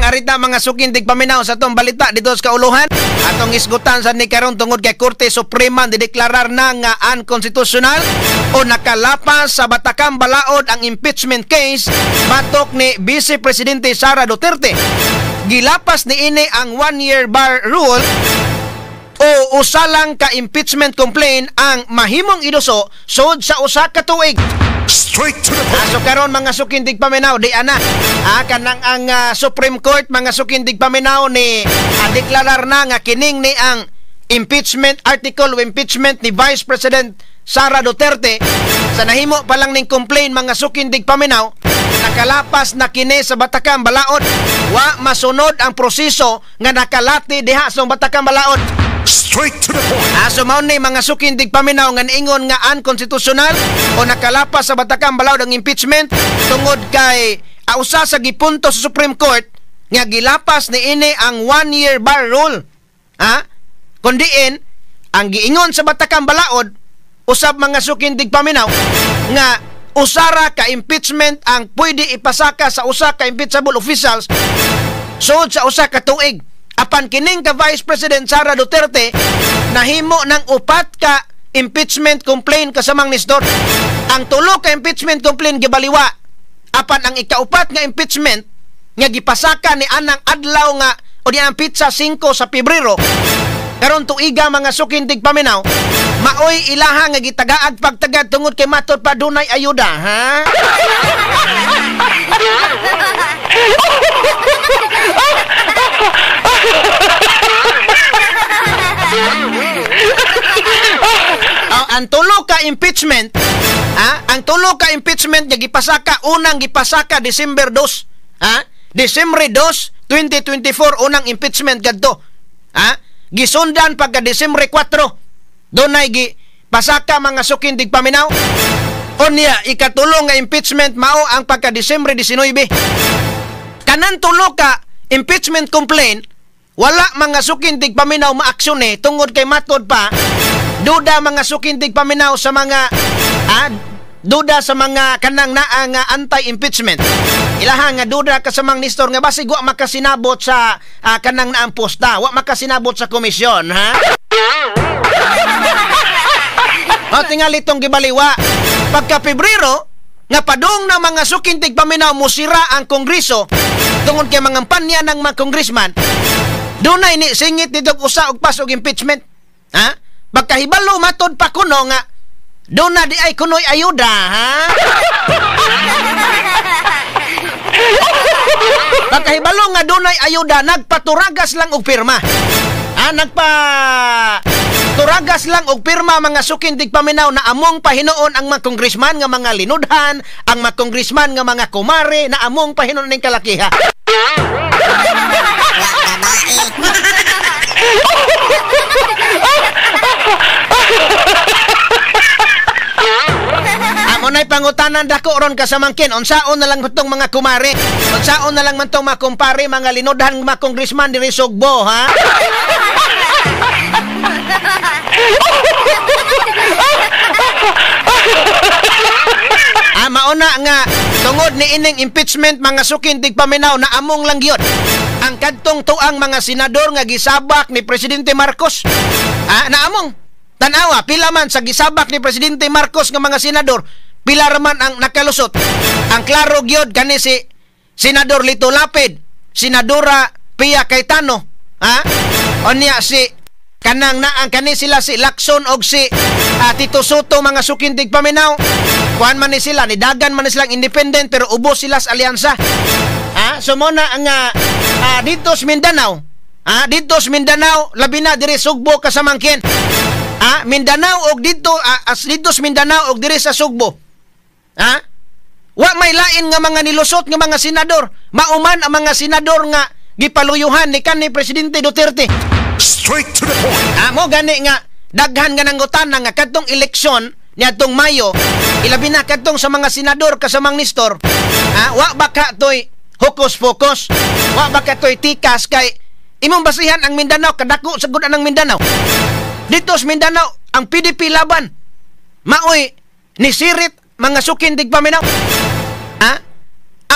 Arita mga suking tigpaminaw sa atong balita dito sa kauluhan. Atong isgutan sa ni karon tungod kay Korte Suprema dideklarar na nga unconstitutional o nakalapas sa Batakang Balaod ang impeachment case batok ni Vice Presidente Sara Duterte. Gilapas ni ini ang 1-year bar rule o usa lang ka impeachment complaint ang mahimong iduso sud sa usa ka tuig. Straight to the point. So karon mga sukindig paminaw di ana. Kanang ang Supreme Court mga sukindig paminaw ni deklarar na nga kining ni ang impeachment article o impeachment ni Vice President Sara Duterte sa nahimo pa lang ning complaint mga sukindig paminaw nakalapas na kini sa Batakang Balaod. Wa masunod ang proseso nga nakalati diha sa Batakang Balaod. Straight to the point. So mao ni mga sukindig paminaw nga niingon nga unconstitutional o nakalapas sa Batakang Balaod ang impeachment tungod kay usa sa gipunto sa Supreme Court nga gilapas ni ini ang 1-year bar rule. Ha? Kundiin ang giingon sa Batakang Balaod usab mga sukindig paminaw nga usara ka impeachment ang pwede ipasaka sa usa ka impeachable officials sud sa usa ka tuig. Apan kining ka Vice President Sara Duterte nahimo ng upat ka impeachment complaint kasamang Nestor. Ang tulo ka impeachment complaint gibaliwa. Apan ang ikaupat nga impeachment nga gipasaka ni anang adlaw nga o di ang pitsa 5 sa Pebrero karon tuiga mga sukindig paminaw maoy ilaha nga gitagaag pagtagad tungod kay matod pa dunay ayuda, ha? Ang tulo ka impeachment, ha? Ang tulo ka impeachment nga gipasaka, unang gipasaka December 2, ha? December 2, 2024 unang impeachment kadto. Ha? Gisundan pagka December 4. Dunay gipasaka mga sukindig paminaw. Unya ikatulo nga impeachment mao ang pagka December 19. Kanan tulo ka impeachment complaint wala mga sukindig paminaw maaksyon tungod kay matod pa duda mga sukindig paminaw sa mga duda sa mga kanang naa nga anti-impeachment. Ilaha nga duda kasamang Nestor nga basig wa makasinabot sa kanang naang posta, wa makasinabot sa komisyon, ha? O tingali itong gibaliwa. Pagka Pebrero nga padung na mga sukintig paminaw musira ang kongreso tungod kay mga panya ng mga congressman, dunay ni singit nito usa og pas og impeachment. Ha? Pagkahibalo matod pa kuno nga doon na di ay kunoy ayuda, ha? Pagkahibalo nga dunay ayuda, nagpaturagas lang og pirma. Ha? Nagpaturagas lang og pirma mga sukindig paminaw na among pahinuon ang mga congressman nga mga linudhan, ang mga congressman nga mga kumare na among pahinuon ning kalakiha. Amo na'y pangutanan dako ron kasamangkin. Unsaon na lang tong mga kumare, unsaon na lang man tong mga kumpare, mga linudhan, mga congressman diri Sugbo, ha? Mauna nga tungod ni ining impeachment mga sukindig paminaw na among lang gyud ang kadtong tuang mga senador nga gisabak ni Presidente Marcos. Naamong tanawa pila man sa gisabak ni Presidente Marcos nga mga senador, pila raman ang nakalusot. Ang klaro gyud kani si Senador Lito Lapid, Senadora Pia Cayetano, ha? Unya si kanang naang kani sila si Lacson og si Tito Soto mga sukindig paminaw. Kuan man ni sila, nidagan man ni silang independent pero ubos sila sa alyansa. Ha? So mo na ang dito sa Mindanao, ha? Dito sa Mindanao labi na diri Sugbo kasamangkin. Ha? Mindanao og dito as dito sa Mindanao og diri sa Sugbo. Ha? Wa may lain nga mga nilusot nga mga senador. Mauman ang mga senador nga gipaluyuhan ni kanhi Presidente Duterte. Straight to the point. Mo gani nga daghan nga nangutana nga kadtong eleksyon niadtong Mayo, ilabi na kadtong sa mga senador kasamang Nestor. Ha? Wa baka toy hocus pocus? Wa baka toy tikas kay imong basihan ang Mindanao kadako sa gud ang Mindanao. Dito sa Mindanao ang PDP laban maoy ni sirit mga sukindig paminaw. Ha?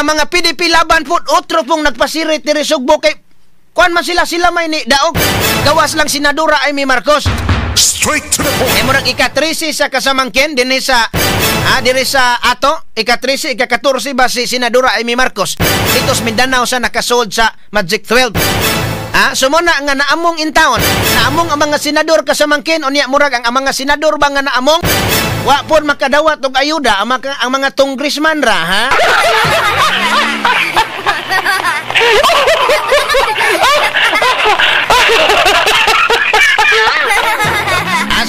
Ang mga PDP Laban po, otro pong nagpasirit diri Sugbo kay kuan man sila, sila may ni daog. Gawas lang Senadora Imee Marcos. Straight to the point. Eh murag ika-13 sa kasamangkin dinhi sa diri sa ato, ika-13, ika-14 ba si Senadora Imee Marcos. Dito sa Mindanao sa nakasold sa Magic 12. So mo na nga naamong in town, naamong ang mga senador kasamangkin, unya murag ang mga senador ba nga naamong wa pod makadawat og ayuda ang mga congressman ra, ha?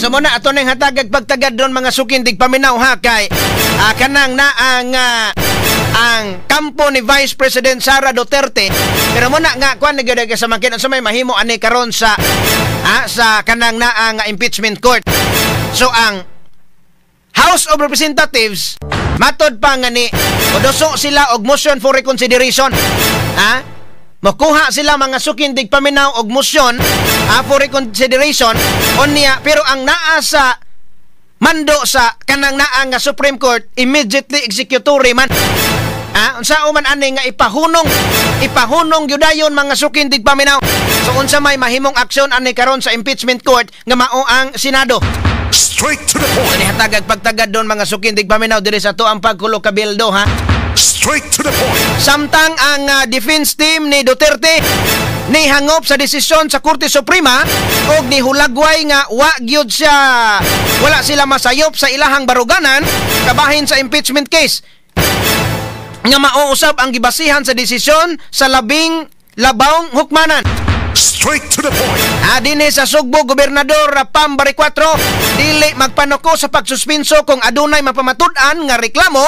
So mo na ato ning hatagag pagtagad doon mga sukin dig paminaw ha, kay kanang na ang kampo ni Vice President Sara Duterte, pero mo na nga kuan gyud sa mangkin unsa may mahimo ani karon sa sa kanang naa nga impeachment court. So ang House of Representatives matod pa nga ni moduso sila og motion for reconsideration. Mokuha sila mga sukin dig paminaw og motion for reconsideration unya, pero ang naa sa mando sa kanang naa nga Supreme Court immediately executory man. Unsa man ani nga ipahunong gyud dayon mga sukin dig paminaw. So unsa may mahimong aksyon ani karon sa impeachment court nga mao ang Senado. Straight to the point. Kani hatagag pagtagad doon mga sukin dig paminaw diri sa tuang pagkulo kabildo ha. Straight to the point. Samtang ang defense team ni Duterte nihangop sa desisyon sa Korte Suprema og nihulagway nga wa gyud siya, wala sila masayop sa ilahang baruganan kabahin sa impeachment case nga mauusab ang gibasihan sa desisyon sa labing labawng hukmanan. Straight to the point. Dinhi sa Sugbo, Gobernador Pam Baricuatro dili magpanuko sa pagsuspenso kung adunay mapamatud-an nga reklamo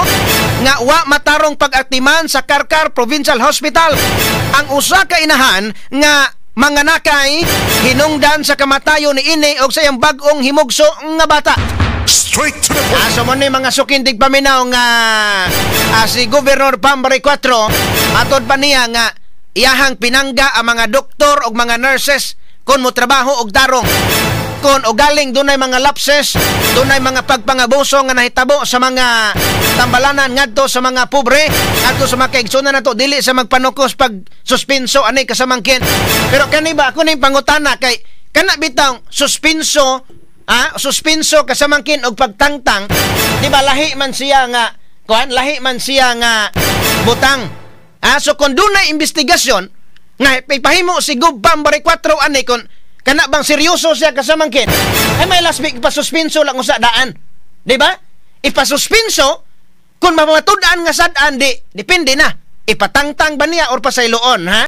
nga wa matarong pag-atiman sa Carcar Provincial Hospital. Ang usa ka inahan nga manganakay hinungdan sa kamatayon ni ini og sa iyang bag-ong himugso nga bata. Straight to the point. So mo ni mga sukindig paminaw nga si Governor Pam Baricuatro matod pa niya nga iyahang pinangga ang mga doktor og mga nurses kung mo trabaho og tarong. Kung ugaling dunay mga lapses, dunay mga pagpangabuso nga nahitabo sa mga tambalanan ngadto sa mga pobre, ngadto sa mga kaigsunan nato, dili sa magpanukos pag suspenso ani kasamangkin. Pero kani ba ako ning pangutana kay kana bitang suspenso, suspenso kasamangkin og pagtangtang, di ba lahi man siya nga kuan, lahi man siya nga butang. So kung dunay investigasyon nga ipahimo si Gov Pam Baricuatro ani kon kana bang seryoso siya kasamangkin, ay may last week ipasuspenso lang usa daan. Di ba? Ipasuspenso kung mamatud-an nga sad-an, di depende na. Ipatangtang ba niya or pasayloon, ha?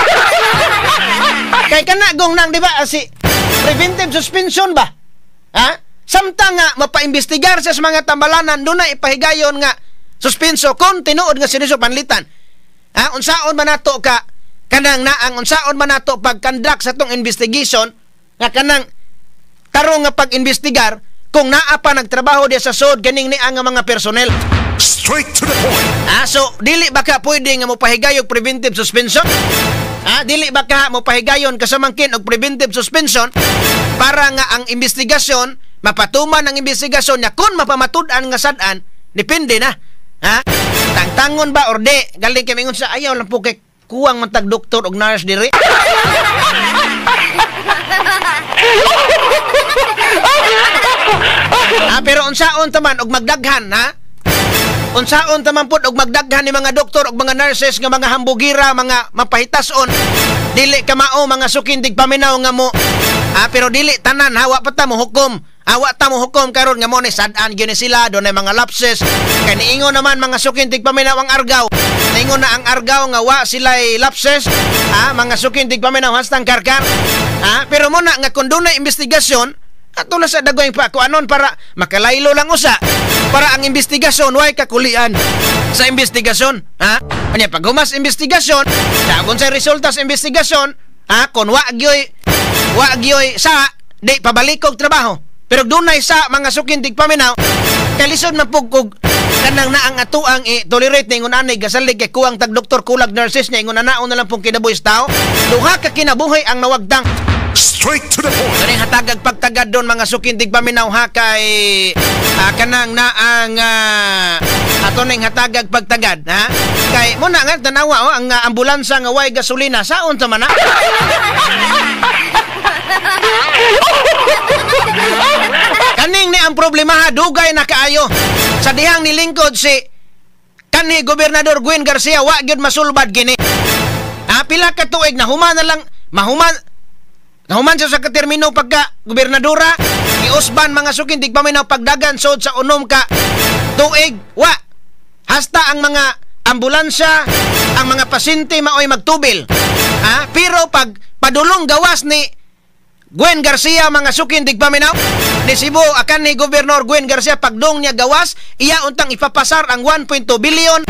Kay kana gong nang di ba si preventive suspension ba? Ha? Samtang nga mapaimbestigar siya sa mga tambalanan, dunay ipahigayon nga suspenso kung tinuod nga seryoso panlitan. Unsaon man nato ka kanang naang unsaon man nato pag-conduct sa tong investigation nga kanang tarong nga pag-investigar kung naa pa nagtrabaho diya sa sod ganing ni ang mga personnel. Straight to the point. So dili ba ka pwede nga mopahigayog preventive suspension? Dili ba ka mopahigayon kasamangkin og preventive suspension para nga ang investigasyon mapatuman ang investigasyon nya kung mapamatud-an nga sad-an, depende na. Ha? Tangtangon ba or di? Galing kami ngon sa ayaw lang po kay kuwang man tag doktor og nurse diri. Pero unsaon taman og magdaghan, ha? Unsaon taman pud og magdaghan ni mga doktor og mga nurses nga mga hambugira, mga mapahitason. Dili ka mao mga sukindig paminaw nga mo. Pero dili tanan, hawa pa ta mo hukom. Awa ta mo hukom karon nga mo ni sad-an gyud ni sila, dunay mga lapses. Kay niingon naman mga sukindig paminaw ang Argao. Niingon na ang Argao nga wa sila'y lapses. Mga sukindig paminaw hastang Karkar. Pero mo na nga kung dunay investigasyon, ato na sa dagway pa kuanon para makalaylo lang usa. Para ang investigasyon way kakulian sa investigasyon, ha? Anya pag humas investigasyon, dagon sa resulta sa investigasyon, ha, kun wa gyoy sa di pabalik og trabaho. Pero dunay sa mga sukindig paminaw, kalisod man pug og kanang naang atuang i-tolerate ningon anay gasalig kay kuwang tag doktor, kulag nurses niya ingon anaon na lang pong kinabuhi sa tao. Duha ka kinabuhi ang nawagdang. Straight to the point. Kaning hatagag pagtagad doon mga sukindig paminaw ha kay kanang naang Ato ning hatagag pagtagad, ha? Kay muna nga tanawa, oh, ang ambulansa nga way gasolina saon ta man na? Kaning ni ang problema ha, dugay na kaayo. Sa dihang nilingkod si kanhi Gobernador Gwen Garcia, wa gyud masulbad kini. Ha, pila ka tuig na human na lang mahuman nahuman siya sa katermino pagka gobernadora, giusban mga sukin tigpaminaw pagdagan sod sa unom ka tuig, wa hasta ang mga ambulansya, ang mga pasyente maoy magtubil. Ha? Pero pag padulong gawas ni Gwen Garcia mga sukin tigpaminaw ni Cebu, akan ni Gobernador Gwen Garcia pagdong niya gawas, iya untang ipapasar ang 1.2 billion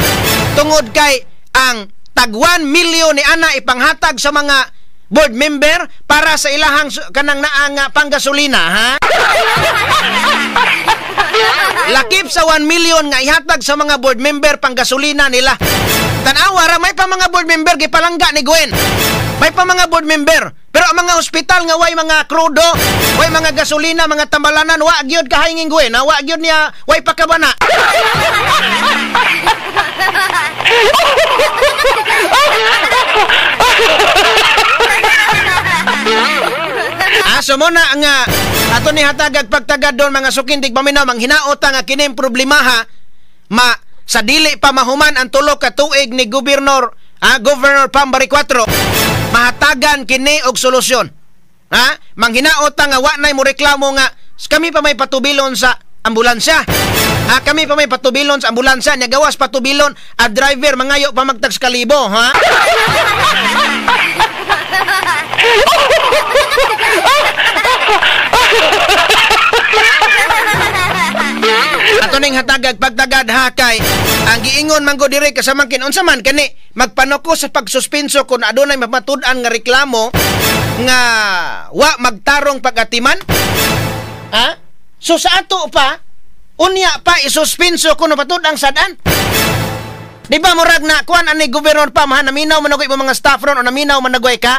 tungod kay ang tag 1 million ni ana ipanghatag sa mga board member para sa ilahang kanang naang panggasolina, ha? Lakip sa 1 million nga ihatag sa mga board member panggasolina nila. Tan-awa ra, may pa mga board member gipalangga ni Gwen. May pa mga board member. Pero ang mga ospital nga way mga krudo, way mga gasolina, mga tambalanan, wa gyud kahinging Gwen, ha? Wa gyud niya, way pakabana. So muna nga ato ni hatagag pagtagad doon mga sukindig paminaw, manghinaota nga kining problemaha ma sa dili pa mahuman ang tulo ka tuig ni Gobernador Governor Pam Baricuatro, mahatagan kini og solusyon. Ha? Manghinaota nga wa nay mo reklamo nga kami pa may patubilon sa ambulansya. Ha, kami pa may patubilon sa ambulansya, nya gawas patubilon at driver mangayo pa magtags kalibo, ha? Ato ning hatagag pagtagad ha kay ang giingon man go diri kasamangkin unsa man kani magpanuko sa pagsuspenso kun adunay mapatud-an nga reklamo nga wa magtarong pag-atiman. Ha? So sa ato pa unya pa isuspenso kun mapatud-ang sad-an. Di ba murag na kuan ani gobernador pa ha, naminaw man og mga staff ron o naminaw man nagoy ka?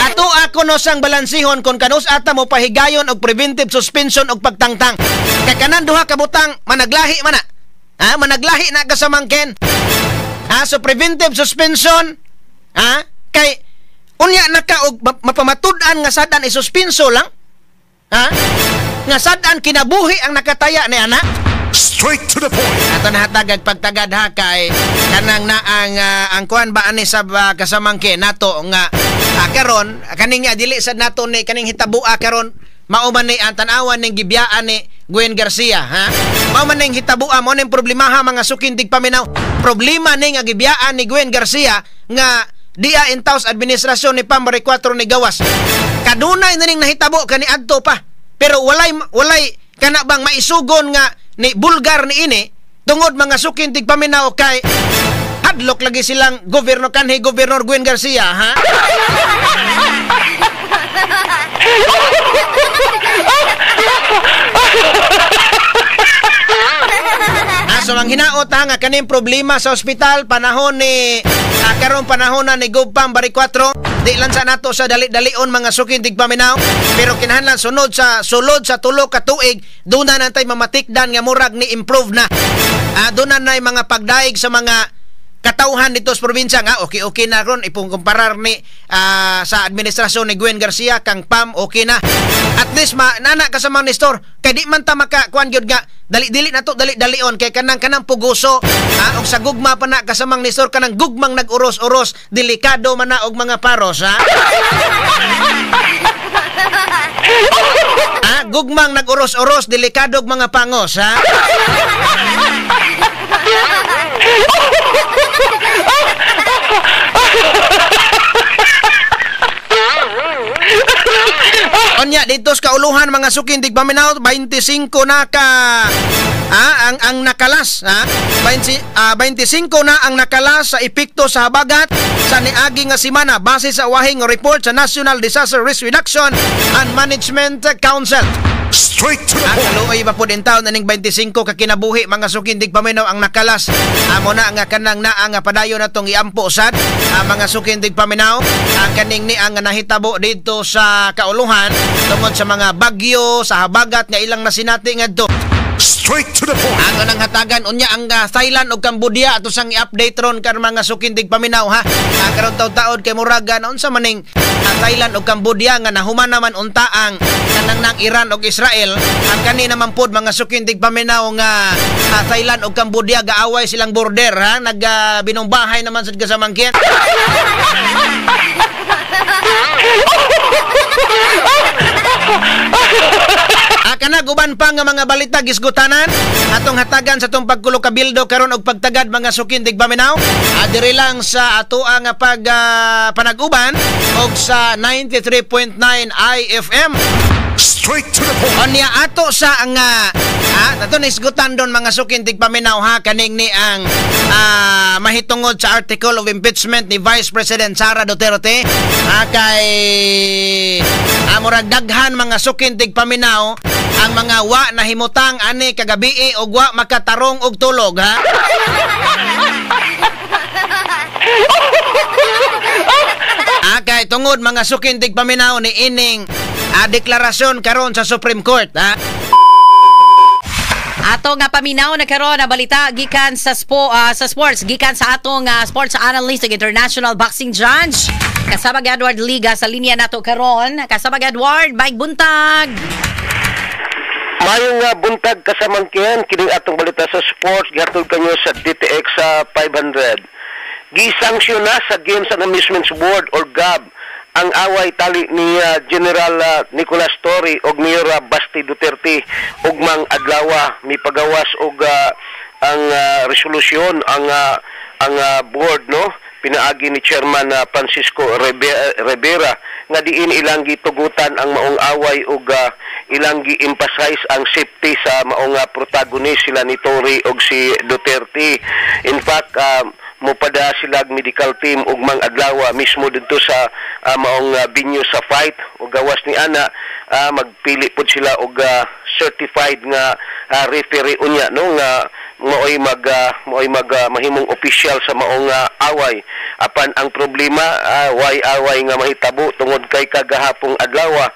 Ato ako no sang balansihon kon kanus ata mo pahigayon og preventive suspension og pagtangtang. Kay kanan duha ka butang managlahi man na. Ha, managlahi na kasamangken. Ha, so preventive suspension, ha, kay unya na ka og mapamatud-an nga sad-an isuspenso lang. Ha? Nga sad-an kinabuhi ang nakataya ni ana. Straight to the point. Ato nahatagag pagtagad ha kay kanang naang ang kuan ba ani sa kasamangke nato nga karon kaning dili sad nato ni kaning hitabua karon mao man ni ang tan-awan ning gibiyaan ni Gwen Garcia, ha? Mao man ning hitabua mo ning problemaha mga sukindig paminaw. Problema ning nga gibiyaan ni Gwen Garcia nga diya in taos administrasyon ni Pam Baricuatro ni gawas. Kadunay na ning nahitabo kani adto pa. Pero walay kana bang maisugon nga ni bulgar ni ini tungod mga sukintig paminaw kay hadlok lagi silang gobyerno kanhi Gobernador Gwen Garcia, ha? So ang hinaot ha nga kaning problema sa ospital panahon ni karon panahon na ni Gov Pam Baricuatro, di lang sa nato sa dali-dalion mga sukintig paminaw, pero kinahanglan sunod sa sulod sa tulo ka tuig doon na nantay mamatikdan nga murag ni improve na. Doon na nay mga pagdaig sa mga katawhan dito sa probinsya nga okay okay na ron ipungkumparar ni sa administrasyon ni Gwen Garcia kang Pam, okay na. At least nana ka sa mga nestor kay di man ta maka kuan gyud nga dali-dili na to dali-dalion kay kanang kanang puguso og sa gugma pa na kasamang nestor kanang gugmang nag-uros-uros delikado man na og mga paros, ha? Ha, gugmang nag-uros-uros delikado og mga pangos, ha? Onya dito sa kauluhan mga sukindig paminaw 25 na ka ang nakalas, ha? 25 na ang nakalas sa epekto sa habagat sa niagi nga semana base sa wahing report sa National Disaster Risk Reduction and Management Council. Straight to the Ang point. Kaluoy ba pod in town aning 25 ka kinabuhi, mga suking tigpaminaw, ang nakalas. Amo na nga kanang naa nga padayon natong iampo sad, mga suking tigpaminaw, ang kaning ni ang nahitabo didto sa kauluhan tungod sa mga bagyo sa habagat nga ilang nasinati ngadto. Straight to the point. Ato nang hatagan unya ang Thailand ug Cambodia, ato sang i-update ron karon, mga suking tigpaminaw, ha. Karon taud-taod kay muraga na unsa maning Thailand ug Cambodia nga nahuman naman unta ang kanang nang Iran ug Israel. Ang kani naman pod, mga suking tigpaminaw, nga Thailand ug Cambodia gaaway silang border, ha, nag binumbahay naman sad kasamangkin. Kana guban pa nga mga balita gisgutanan atong hatagan sa atong pagkulo kabildo karon og pagtagad, mga suking tigpaminaw. Diri lang sa atoa nga pag panag-uban og sa 93.9 IFM. Straight to the point. Unya ato sa ang ato nisgutan doon, mga suking tigpaminaw, ha, kaning ni ang mahitungod sa article of impeachment ni Vice President Sara Duterte, kay murag daghan, mga suking tigpaminaw, ang mga wa nahimutang ani kagabi og wa makatarong og tulog, ha. Kay tungod, mga suking tigpaminaw, ni ining deklarasyon karon sa Supreme Court, ha. Ato nga paminaw na karon na balita gikan sa sa sports, gikan sa atong sports analyst ug international boxing judge, kasama Edward Liga sa linya nato karon. Kasama Edward, maayong buntag. Mayong nga buntag, kasamangkihan. Kining atong balita sa sports gihatod kanyo sa DTX sa 500. Gisanksyon na sa Games and Amusements Board or GAB ang away tali ni General Nicolas Torre og Mayor Basti Duterte ugmang adlawa. Mipagawas og ang resolusyon ang board, no, pinaagi ni Chairman Francisco Rivera nga diin ilang gitugutan ang maong away ug ilang gi-emphasize ang safety sa maong protagonist, sila ni Torre ug si Duterte. In fact, mopada sila medical team ugmang adlaw mismo didto sa maong venue sa fight ug gawas ni ana, magpili pud sila og certified nga referee unya, no, nga maoy mag mahimong official sa maong away. Apan ang problema, way away nga mahitabo tungod kay kagahapong adlaw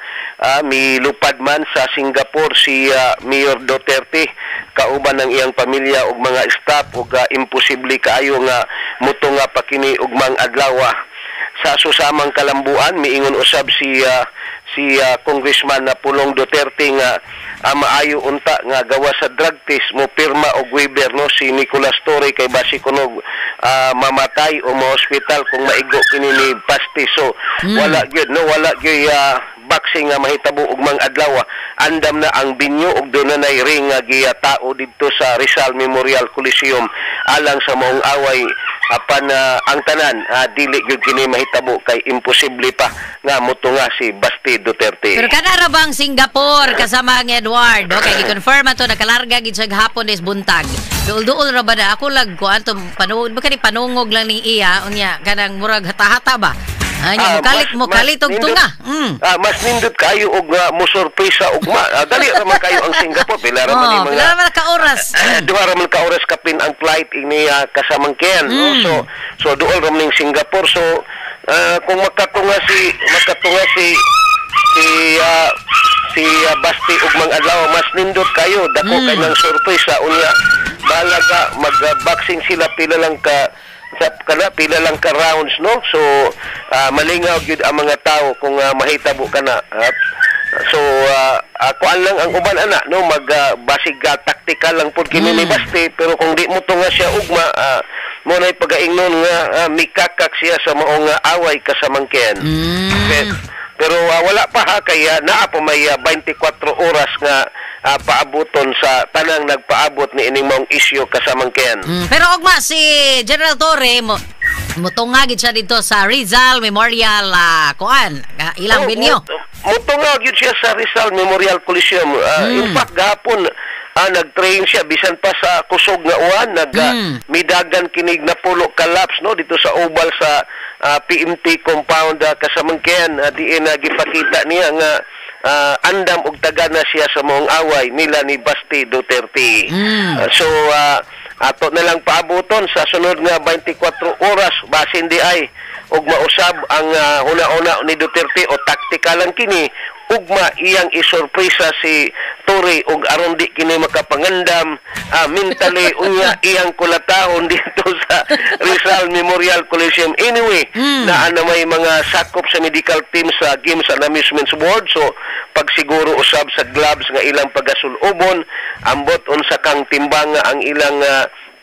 milupad man sa Singapore si Mayor Duterte kauban ng iyang pamilya ug mga staff ug imposible kaayo nga mutunga pa kini ugmang adlaw. Sa susamang kalambuan, miingon usab si Congressman na Pulong Duterte nga maayo unta nga gawa sa drug test mo pirma og waiver, no, si Nicolas Torre kay basi kuno mamatay o ma-hospital kung maigo kini ni Basti. So wala gyud, no, wala gyud boxing nga mahitabo ugmang adlaw. Andam na ang binyo ug doon na ring nga giyatao didto sa Rizal Memorial Coliseum alang sa maong away. Apan ang tanan, dili gyud kini mahitabo kay imposible pa nga motunga si Basti Duterte. Pero kana ra bang Singapore, kasama ang Edward? Okay, gi-confirm ato nakalarga gid siya gahapon is buntag. Duol-duol ra ba na ako lag ko ato panuod ba kani panungog lang ni iya, unya kanang murag hata-hata ba? Ay, mukalit mukalit og tunga. Mas nindot kayo og mosurpresa ugma. Dali ra man kayo ang Singapore, pila ra man ni Oh, mga pila ra man ka oras. 2 ra man ka oras kapin ang flight ini kasamangken, no? So duol ra man ning Singapore. So kung makadtunga si Basti ugmang adlaw, mas nindot kayo, dako kay ng surpresa unya. Balaga mag-boxing sila pila lang ka sa kana pila lang ka rounds, no. So malingaw gyud ang mga tao kung mahitabo kana. So kuan lang ang uban ana, no, mag basig tactical lang pud kini ni Basti, pero kung di mo tunga siya ugma, mo nay pagaingnon nga mikakak siya sa maong away kasamangken. Pero wala pa, ha, kay naa pa may 24 oras nga paabuton sa tanang nagpaabot ni ining maong isyu, kasamangken. Pero ugma si General Torre mo mutunga gid siya dito sa Rizal Memorial kuan ilang binyo. Mutunga gyud siya sa Rizal Memorial Coliseum. In fact, gahapon nag-train siya bisan pa sa kusog nga uwan, nag midagan kinig na pulo ka laps, no, dito sa oval sa PMT compound, kasamangken, diin gipakita niya nga andam og tagana siya sa maong away nila ni Basti Duterte. So ato na lang paabuton sa sunod nga 24 oras, basin di ay og mausab ang huna-huna ni Duterte o taktika lang kini ugma iyang isurpresa si Torre og aron di kini makapangandam mentally, unya iyang kulatahon dito sa Rizal Memorial Coliseum. Anyway, naa na may mga sakop sa medical team sa Games and Amusements Board, so pagsiguro usab sa gloves nga ilang pagasulubon, ambot unsa kang timbanga ang ilang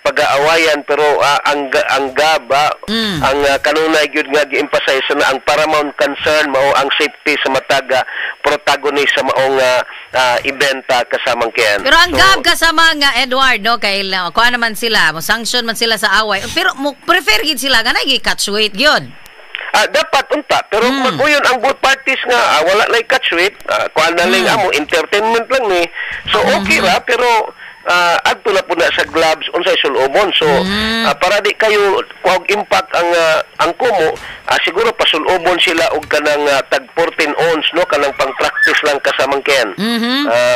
pag-aawayan, pero ang GAB ang kanunay gyud nga gi-emphasize na ang paramount concern mao ang safety sa matag protagonist sa maong event, kasamang Ken. Pero ang So, GAB, kasama nga Edward, no, kay kuha naman sila, mo sanction man sila sa away. Pero mo prefer gid sila nga naay catch weight gyud. Dapat unta, pero maguyon ang both parties nga wala lay catch weight, kuan na lang amo, entertainment lang ni. So okay ra, pero adto na po na sa gloves unsay sulobon. So para di kayo kuhag impact ang kumo, siguro pasulobon sila og kanang tag 14 ounce, no, kanang pang practice lang, kasamang Ken.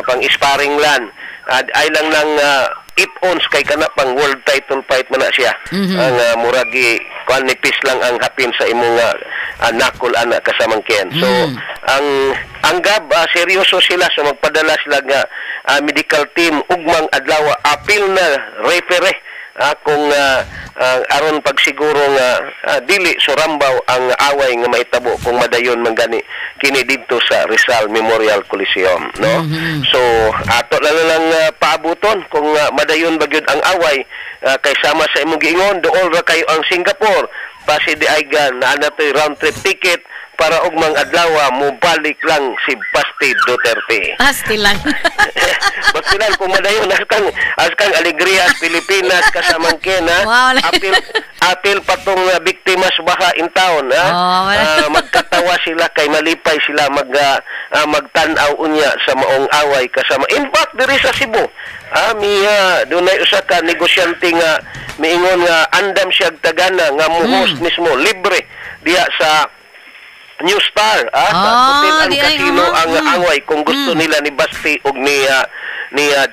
Pang sparring lang. Ay lang ng 8 ounce kay kana pang world title fight man na siya. Ang muragi kuan, nipis lang ang hapin sa imong knuckle ana, kasamang Ken. So ang GAB, seryoso sila, so magpadala sila nga medical team ugmang adlaw, apil na referee, kung aron pagsiguro nga dili surambaw ang away nga mahitabo kung madayon man gani kini didto sa Rizal Memorial Coliseum, no? So ato na lang paabuton kung madayon ba gyud ang away, kay sama sa imong giingon, dool ra kayo ang Singapore, basi di ay gan naa na to'y round trip ticket para ugmang adlaw mobalik lang si Basti Duterte. Asti lang. Basta lang kung madayon as kang Alegrias Pilipinas, kasamang Ken, ha. Apil apil patong biktima sa baha in town, ha. Oh, wala. Magkatawa sila kay malipay sila magtan-aw unya sa maong away, kasama. In fact, diri sa Cebu, mi dunay usa ka negosyante nga miingon nga andam siya tagana nga mo-host mismo libre diya sa New Star, sa Hotel and di ay, Casino ang away kung gusto nila ni Basti og ni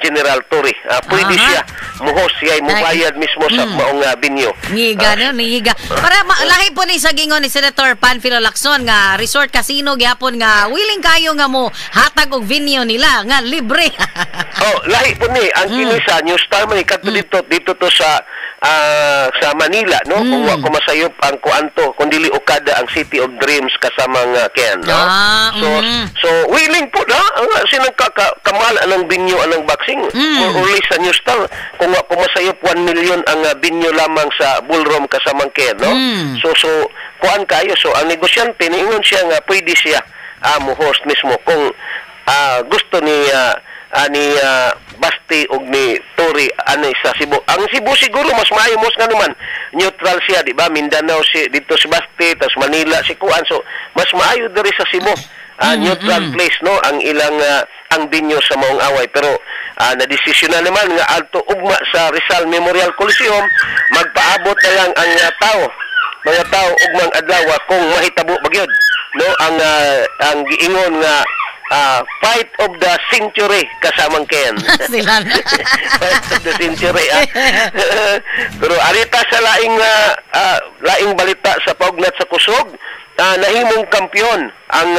General Torre. Pwede siya mo-host, siya ay mubayad mismo sa maong venue. Ngiga, no? Ngiga. Para lahi po ni sa gingon ni Senator Panfilo Lacson nga resort casino gyapon nga willing kayo nga mo hatag og venue nila nga libre. Oh, lahi po ni ang kini sa New Star man kadto dito dito to sa Manila, no, kung wa ko masayop ang kuanto, kung dili Okada, ang City of Dreams, kasamang Ken, no? So so willing po na ang sinang ka, ka, kamahal anang venue anang boxing, more or less sa New Star, kung wa ko masayop, 1 million ang venue lamang sa ballroom, kasamang Ken, no? So kuan kayo, so ang negosyante niingon siya nga pwede siya mo host mismo kung gusto ni Basti og ni Torre ani sa Cebu. Ang Cebu siguro mas maayo mos nga naman neutral siya, di ba? Mindanao si dito si Basti, tas Manila si kuan. So mas maayo diri sa Cebu. Neutral place, no, ang ilang ang venue sa maong away, pero nadesisyon na naman nga adto ugma sa Rizal Memorial Coliseum. Magpaabot na lang ang tao mga tao ugmang adlaw kung mahitabo ba gyud, no, ang giingon nga fight of the century, kasamang Ken. Sila na. Fight of the century. Pero arita sa laing balita sa paugnat sa kusog, nahimong kampiyon ang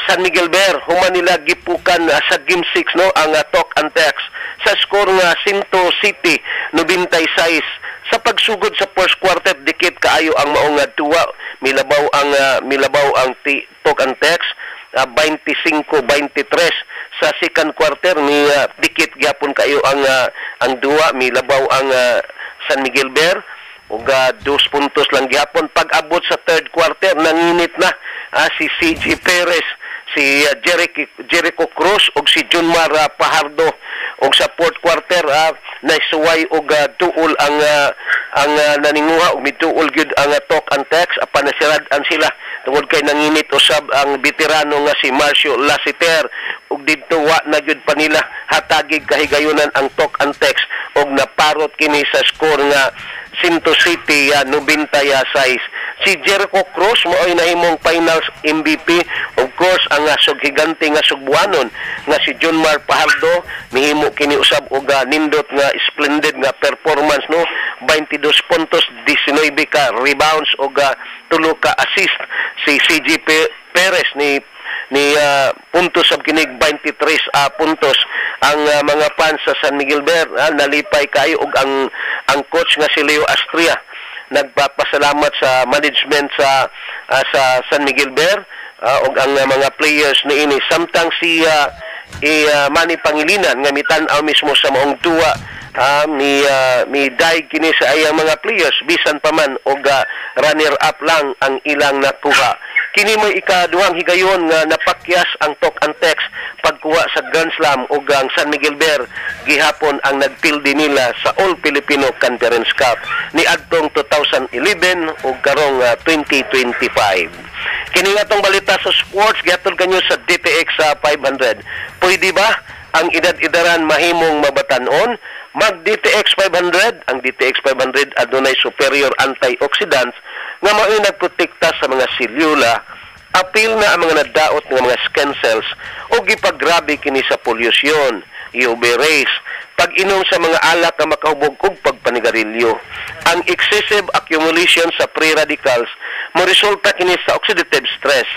San Miguel Bear human nila gipukan sa Game 6, no, ang Talk and Text sa score nga 107-96. Sa pagsugod sa first quarter, dikit kaayo ang maong tuwa, milabaw ang Talk and Text 25-23. Sa second quarter ni dikit gyapon kayo ang duwa, milabaw ang San Miguel Bear ug 2 puntos lang gyapon. Pag-abot sa third quarter, nanginit na si CJ Perez, si Jericho, Jericho Cruz ug si Junmar Fajardo, ug sa fourth quarter naisuway og duol ang naninguha ug miduol gyud ang Talk and Text apan nasirad-an sila tungod kay nanginit usab ang veterano nga si Marcio Lassiter, ug didto wa na gyud pa nila hatagig kahigayunan ang Talk and Text ug naparot kini sa score nga 107 96. Si Jericho Cruz mao'y nahimong finals MVP. Of course, ang sughigante nga Sugbuanon nga si Junmar Fajardo mihimo kini usab og nindot nga splendid nga performance, no, 22 puntos, 19 ka rebounds og 3 ka assist. Si CJ Perez ni puntos sab kinig 23 puntos. Ang mga fans sa San Miguel Beer nalipay kayo og ang coach nga si Leo Astria nagpapasalamat sa management sa San Miguel Beer ug ang mga players niini, samtang si Manny Pangilinan nga mitan-aw mismo sa maong duwa ni daig kini sa iyang mga players bisan pa man og runner up lang ang ilang nakuha. Kini may ikaduhang higayon nga napakyas ang Talk and Text pagkuha sa Grand Slam ug ang San Miguel Beer gihapon ang nagpildi nila sa All Filipino Conference Cup niadtong 2011 ug karong 2025. Kini nga tong balita sa sports gihatod kanyo sa DTX sa 500. Pwede ba ang edad-edaran mahimong mabatanon? Mag DTX 500, ang DTX 500 adunay superior antioxidants nga mao'y nagprotekta sa mga selula, apil na ang mga nadaot nga mga skin cells o gipagrabe kini sa polusyon, UV rays, pag-inom sa mga alak nga makahubog og pagpanigarilyo. Ang excessive accumulation sa free radicals mo resulta kini sa oxidative stress.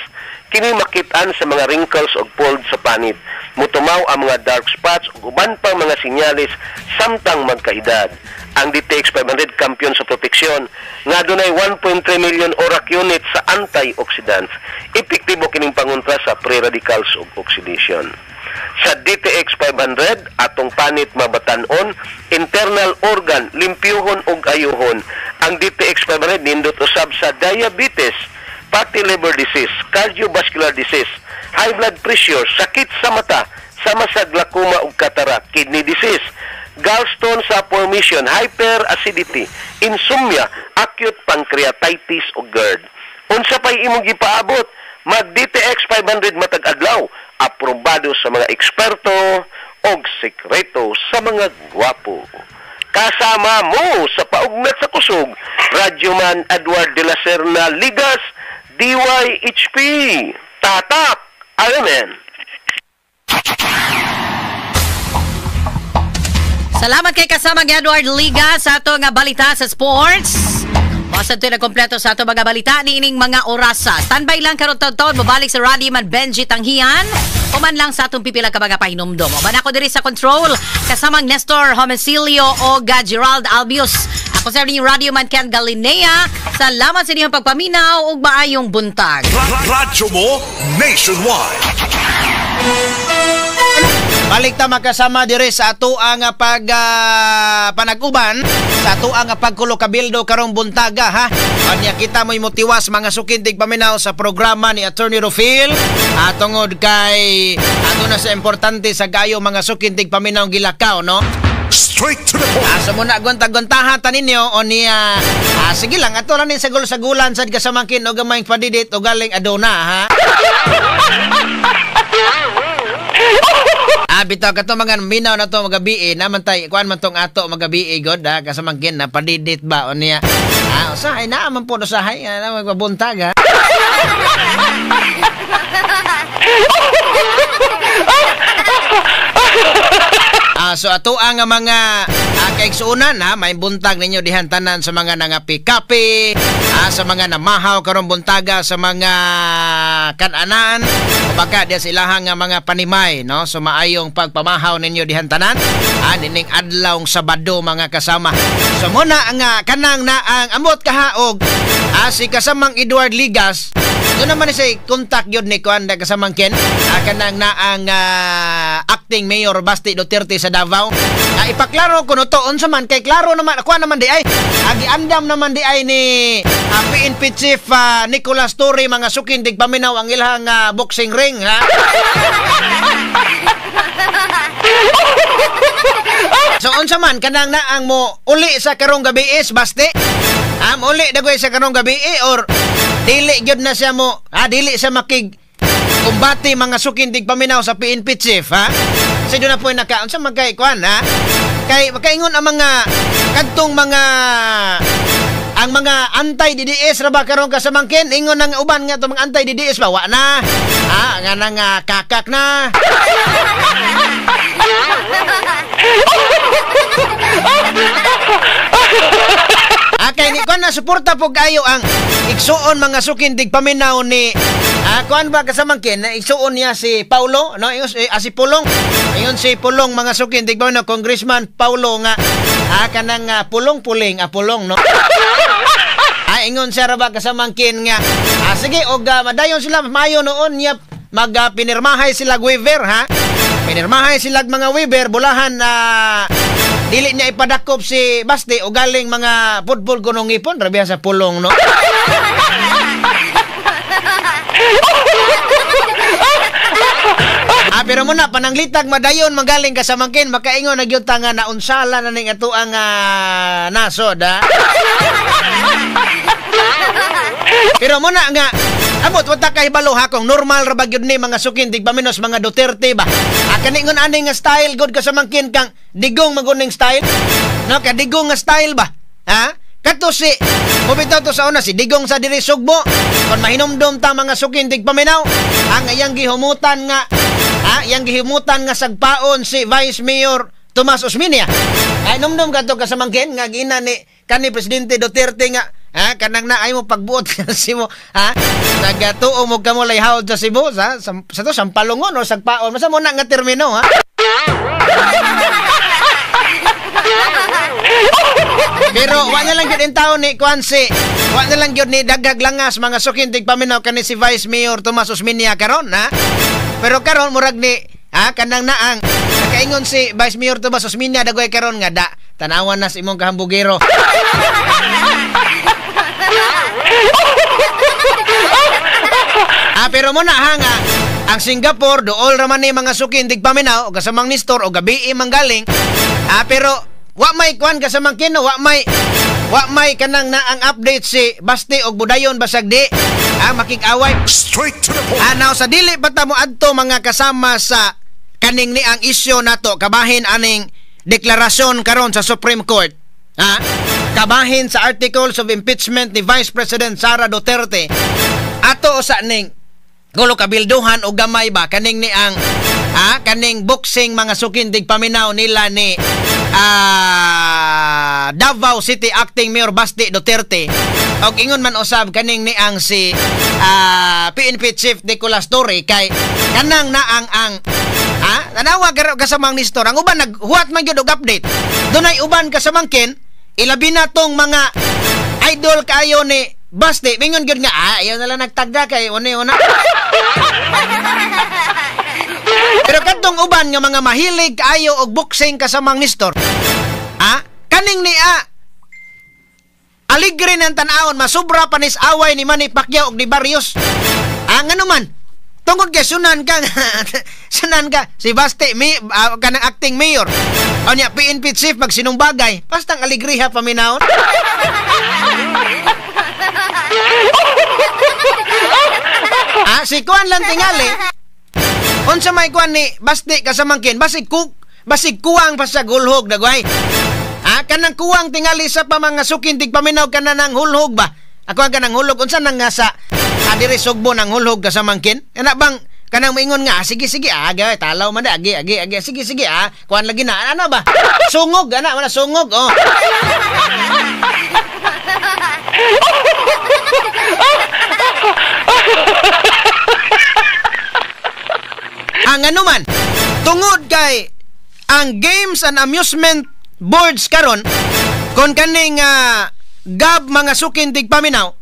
Kini makit-an sa mga wrinkles og fold sa panit. Mutumaw ang mga dark spots ug uban pang mga sinyalis samtang magkaedad. Ang DTX 500 kampiyon sa proteksyon nga adunay 1.3 million ORAC units sa antioxidants. Epektibo kining pangontra sa free radicals ug oxidation. Sa DTX 500, atong panit mabatanon, internal organ limpyuhon ug ayuhon. Ang DTX 500 nindot usab sa diabetes, fatty liver disease, cardiovascular disease, high blood pressure, sakit sa mata, sama sa glaucoma ug cataract, kidney disease, gallstone sa formation, hyperacidity, insomnia, acute pancreatitis ug GERD. Unsa pay imong gipaabot? Mag DTX 500 matag adlaw, aprobado sa mga eksperto og sekreto sa mga gwapo. Kasama mo sa paugnat sa kusog, Radyoman Edward de la Serna Ligas, DYHP. Tatak! Amen! Salamat kay kasamang Edward Liga sa ato nga balita sa sports. Basta ito na kompleto sa ato mga balita niining mga orasa. Standby lang karon taon-taon, mabalik sa Radyo Man Benji Tanghian. Uman lang sa atong pipila ka mga pahinumdom. Uman ako diri sa control kasamang Nestor Homicilio o Gerald Albius. Ako sa inyong Radyo Man Ken Galinea. Salamat sa inyong pagpaminaw ug maayong buntag. Radyo mo nationwide. Balik ta makasama dire sa ato ang pag panag-uban sa ato ang pagkulo kabildo karong buntaga, ha. Anya kita mo'y motiwas mga sukintig paminaw sa programa ni Attorney Rufil tungod kay ato na sa importante sa gayo mga sukintig paminaw gilakaw, no. Straight to the point. So muna gonta-gontahan ta ninyo o niya sige lang ato lang ni sagol-sagulan sad kasamangkin og gamay padidit o galing aduna, ha. Bitaw kato mga minaw na to magabi naman tay kuan man tong ato magabi god ha kasamangkin na padidit ba o niya. Usahay na man po usahay na magbuntag, ha. So ato ang mga kaigsuonan, ha, may buntag ninyo dihan tanan sa mga nangapi-kapi, sa mga namahaw karong buntaga sa mga kananan o baka diha sa ilahang mga panimay, no. So maayong pagpamahaw ninyo dihan tanan nining adlawng Sabado mga kasama. So muna ang kanang na ang amot kahaog si kasamang Edward Ligas. Doon naman siya contact yun ni Kuan kasamang Ken kanang na ang acting mayor Basti Duterte sa Davao. Ipaklaro ko no to unsa man kay klaro naman kuan naman di ay giandam naman di ay ni PNP Chief Nicolas Torre mga sukindig paminaw ang ilang boxing ring, ha. So unsa man kanang naang mo uli sa karong gabi is Basti? Uli dagoy sa karong gabi or dili gyud na siya mo, dili siya makig kumbati mga sukindig paminaw sa PNP Chief, ha? Kasi doon na po naka, unsa man kay kuan, ha? Kay makaingon ang mga kadtong mga ang mga anti-DDS ra ba karon kasamangkin, ingon ang uban nga itong mga anti-DDS ba wa na. Ah, nga nang kakak na. Kay ni kuan na suporta po kayo ang igsuon mga sukin dig paminaw ni kuan ba kasamangkin na igsuon niya si Paulo, no? Ingon si Pulong. Ingon si Pulong mga sukin dig paminaw, Congressman Paulo nga kanang pulong-puling, pulong, no? Ingon siya ra ba kasamangkin nga sige og madayon sila mayo noon niya mag pinirmahay sila waiver, ha? Pinirmahay sila mga waiver bulahan na dili niya ipadakop si Basti o galing mga football kunong ipon rabiya sa Pulong, no? Pero muna pananglitag madayon magaling kasamangkin makaingon na gyud ta nga naunsala na ning ato ang nasod, ha? Pero muna nga amot wata kay balo ha kung normal ra ba gyud ni mga sukin dig paminos mga Duterte ba. Kaningon ani nga style good kasamangkin kang Digong maguning style, no? Ka Digong nga style ba, ha? Kato si mubitaw to sa una si Digong sa diri Sugbo. Kon mahinumdum ta mga sukin dig paminaw ang iyang gihumutan nga iyang gihumutan nga sagpaon si Vice Mayor Tomas Osmeña. Ay numdum kadto kasamangkin nga gina ni kani Presidente Duterte nga kanang naay mo pagbuot sa mo, ha? Nagatuo mo kamo layhawd sa Cebu sa to sampalungon o sagpaon masa mo na nga termino, ha? Pero wa na lang gyud taon ni kuan si wa na lang gyud ni daghag langas mga sukin tig paminaw kani si Vice Mayor Tomas Osmeña karon, ha? Pero karon murag ni kanang naang nakaingon si Vice Mayor Tomas Osmeña dagoy karon nga da tanawan na sa imong kahambugero. Pero muna ha nga ang Singapore dool ra man ni mga sukin dig paminaw o kasamang Nestor o gabi manggaling. Pero wa may kuan kasamang kino, wa may kanang na ang update si Basti og Budayon basag di makig-away. Straight to the point. Now sa dili pa ta mo adto mga kasama sa kaning ni ang isyu nato kabahin aning deklarasyon karon sa Supreme Court. Kabahin sa articles of impeachment ni Vice President Sara Duterte. Ato sa ning gulo kabilduhan o gamay ba kaning ni ang kaning boxing mga sukin dig paminaw nila ni Davao City Acting Mayor Basti Duterte. Og ingon man usab kaning ni ang si PNP Chief Nicolas Torre kay kanang naang ang tanawa kasamang Nestor ang uban naghuwat man gyud og update. Dunay uban kasamangkin ilabi na tong mga idol kaayo ni Basti mingon gyud nga ayaw na lang nagtagda kay una. Pero kadtong uban nga mga mahilig kaayo og boxing kasamang Nestor, kaning ni aligre ng tan-awon masubra panis away ni Manny Pacquiao og ni Barrios. Ngano man tungod kay sunan ka sunan ka si Basti may kanang acting mayor unya PNP chief magsinumbagay bastang aligriha paminawon. Si kuan lang tingali unsa may kuan ni Basti kasamangkin basig kuwang pa sa hulhog dagway. Kanang kuwang tingali sa pa mga sukin tig paminaw kana nang hulhog ba. Ako ang kanang hulhog unsa nang nga sa diri Sugbo nang hulhog kasamangkin? Kana bang kanang moingon nga sige sige gay talaw man agi agi agi sige sige kuan lagi na ana ba? Sungog ana wala sungog oh. Ang anuman tungod kay ang Games and Amusement Boards karon kon kaning GAB mga sukin tig paminaw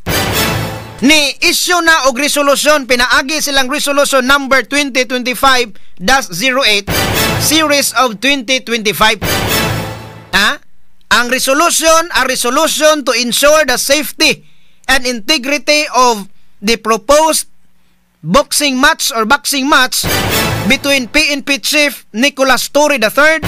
ni issue na og resolusyon pinaagi silang resolution number 2025-08 series of 2025. Ang resolution, a resolution to ensure the safety and integrity of the proposed boxing match or boxing match between PNP Chief Nicolas Torre III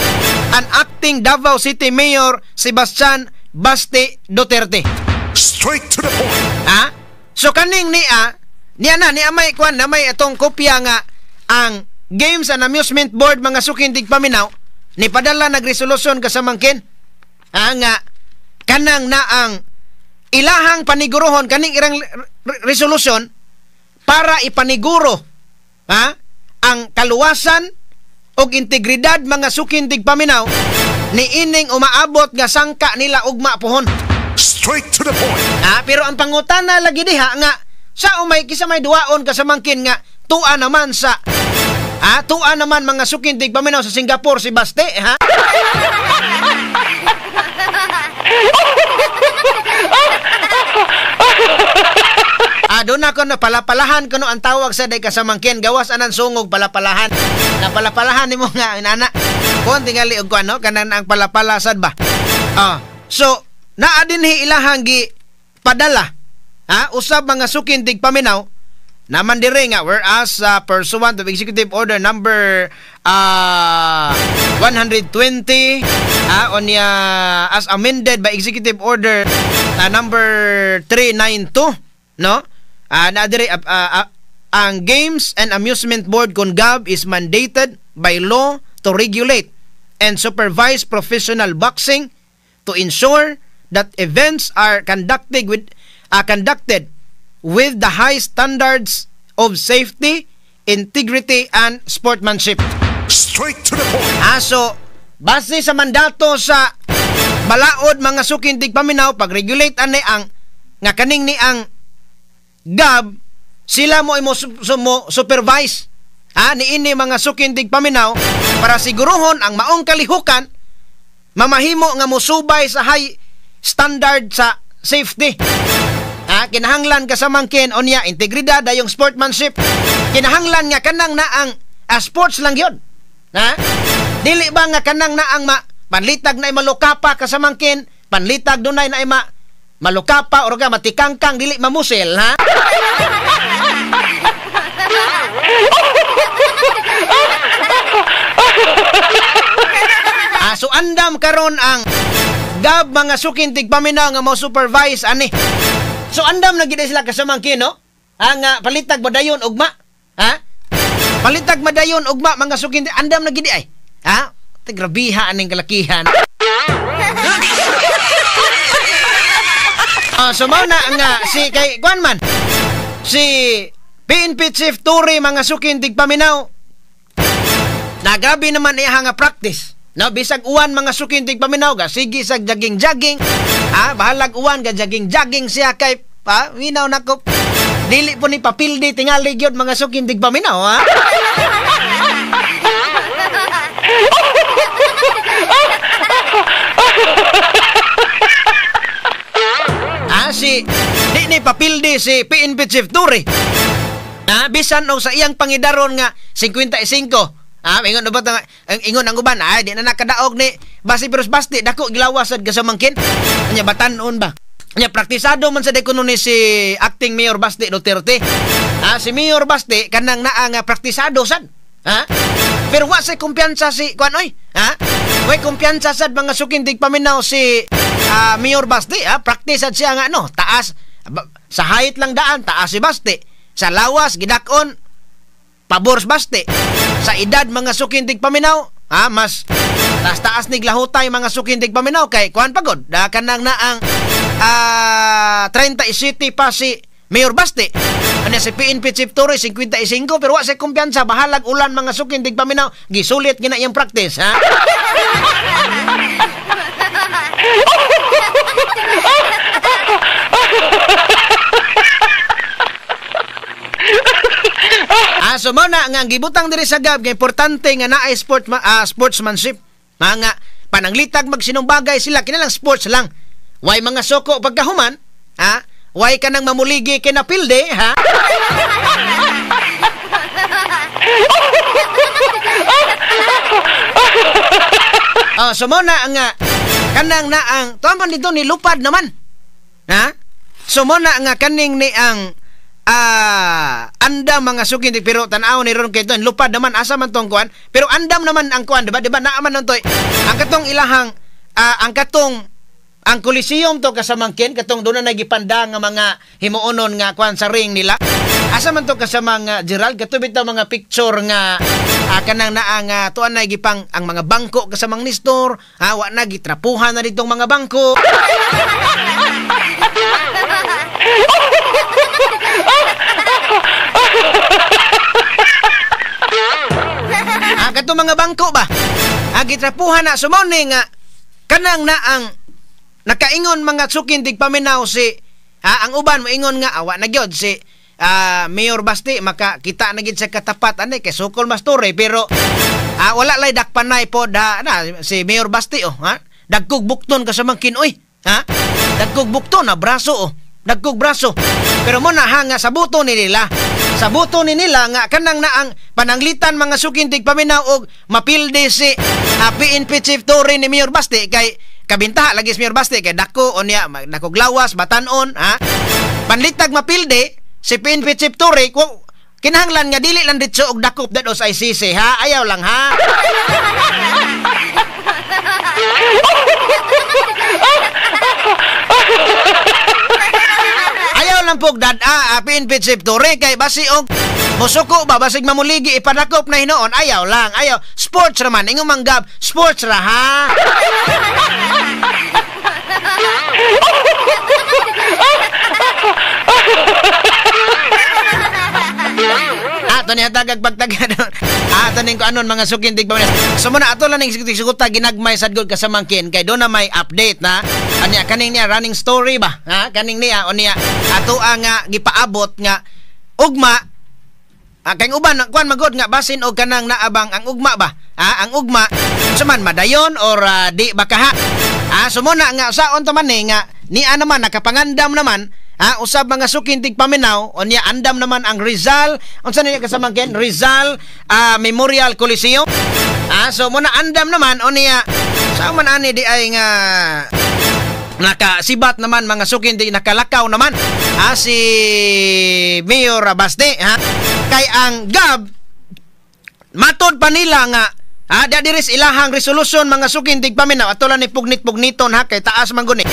and acting Davao City Mayor Sebastian Basti Duterte. Straight to the point. So kaning niya niya na niya may kuan na may atong kopya nga ang Games and Amusement Board mga sukin tig paminaw Ni padala nagresolusyon kasamangkin nga kanang na ang ilahang panigurohon kaning irang resolusyon para ipaniguro ang kaluwasan og integridad mga suking tigpaminaw ni ining umaabot nga sangka nila ugma pohon. Straight to the point. Pero ang pangutana lagi diha nga sa umay kisa may duwaon kasamangkin nga tua naman sa tua naman mga suking tigpaminaw sa Singapore si Baste, ha? Doon ako na palapalahan kuno ang tawag sa day kasamangkin gawas anan sungog palapalahan. Na palapalahan nimo nga inana. Kon tingali og kuno kanan ang palapala sad ba. So naa dinhi ilahang gi padala. Usab mga suking tigpaminaw naman dire nga whereas pursuant of Executive Order number 120 onya as amended by Executive Order number 392, no? Na dire ang Games and Amusement Board kon GAB is mandated by law to regulate and supervise professional boxing to ensure that events are conducted with the high standards of safety, integrity, and sportsmanship. Straight to the point. So, base sa mandato sa balaod mga suking tigpaminaw, pag-regulate ani ang nga kaning ni ang GAB, sila mo imo supervise niini mga suking tigpaminaw para siguruhon ang maong kalihukan mamahimo nga mosubay sa high standard sa safety. Kinahanglan kasamangkin onya integridad dayong sportsmanship. Kinahanglan nga kanang na ang sports lang yun. Dili ba nga kanang na ang panlitag na malukapa kasamangkin, panlitag dunay na malukapa or ka matikangkang dili mamusil, ha? So andam karon ang GAB mga suking tigpaminaw nga mo supervise ani. So andam na gid sila kasamangkin, no? Ang palitag madayon ugma, ha? Palitag madayon ugma mga suking andam na gid ay. Ha? Grabiha aning kalakihan. So mao na nga si kay kuan man si PNP Chief Torre mga suking tigpaminaw. Nagabi naman iya nga practice. No, bisag uwan mga suking tigpaminaw ga sige sag jogging-jogging. Bahalag uwan ga jogging-jogging siya kay minaw nako. Dili po ni papildi tingali gyud mga suking tigpaminaw, ha. Si di ni papildi si PNP Chief Torre. Bisan og sa iyang pangidaron nga 55. Ingon na ba ingon ang uban, ay di na nakadaog ni Basi Peros Basti dako gilawas sad kasamangkin. Nya batan-on ba? Nya praktisado man sa kuno ni si acting Mayor Basti Duterte. Si Mayor Basti kanang naa nga praktisado sad. Pero wa say kumpiyansa si kuan oy. Way kumpiyansa sad mga suking tigpaminaw si Mayor Basti, praktis sad siya nga no, taas sa height lang daan, taas si Basti. Sa lawas gidak-on pabor Basti. Sa edad mga suking tigpaminaw, mas taas-taas ni glahutay mga suking tigpaminaw kay kuan pagod. Da kanang na ang 37 pa si Mayor Basti. Ano si PNP Chief Torre 55 pero wa say kumpiyansa bahalag ulan mga suking tigpaminaw gisulit gina iyang practice, ha? So mao na nga gibutang diri sa GAB nga importante nga naay sportsmanship. Mga pananglitag magsinumbagay sila kinalang sports lang. Way mga soko pagkahuman, ha? Way ka nang mamuligi kinapilde, ha? So mao na nga kanang na ang tuan man dito ni lupad naman. Ha? So mao na nga kaning ni ang andam mga sukin pero tan-aw ni ron kay lupad naman asa man tong kuan pero andam naman ang kuan, diba? Diba naa man nuntoy ang katong ilahang ang katong ang Coliseum to kasamangkin katong doon na nagipanda nga mga himuonon nga kuan sa ring nila. Asa man to kasamang Gerald kato bitaw mga picture nga Kanang naa nga tuan na gipang ang mga bangko kasamang Nestor, ha, wa na gitrapuhan na ditong mga bangko. Katong mga bangko ba? Gitrapuhan na sumoni nga kanang na ang nakaingon mga sukin tigpaminaw si ang uban moingon nga awa na gyud si Mayor Basti makakita na gid sa katapat ani kay sukol mas tore pero wala lay dakpanay pod ha, na si Mayor Basti oh ha dagkog bukton kasamang kinoy ha dagkog bukton na braso oh dagkog braso pero mo na ha nga sa buto ni nila. Sa buto ni nila nga kanang na ang pananglitan mga sukintig paminaw og mapildi si PNP Chief Torre ni Mayor Basti kay kabintaha lagi si Mayor Basti kay dako o niya dakog lawas batanon ha panlitag mapildi si PNP Chief Torre kinahanglan nga dili lang ditso og dakop dadto sa ICC ha ayaw lang ha. Ayaw lang po dada PNP Chief Torre kay basi og mosuko ba basig mamuligi ipadakop na hinoon ayaw lang ayaw sports ra man ingong manggab sports ra ha. Ato ni hatagag pagtagan. Ato ning ko anon mga sukintig pa. So muna ato lang ning siguta ginagmay sad gud kasamangkin kay do na may update na anya kaning niya running story ba ha kaning niya o niya ato ang gipaabot nga ugma kay uban kuan magod nga basin og kanang naabang ang ugma ba ha ang ugma unsa man madayon or di baka ha so muna nga saon ta man ni nga niya naman nakapangandam naman ha usab mga sukintig paminaw unya andam naman ang Rizal unsa niya kasamangkin Rizal Memorial Coliseum ha so muna andam naman unya sa man ani di ay nga nakasibat naman mga sukintig nakalakaw naman ha si Mayor Basti ha kay ang GAB matod pa nila nga ha di diris ilahang resolution mga sukintig paminaw ato lang ni pugnit-pugniton ha kay taas man guni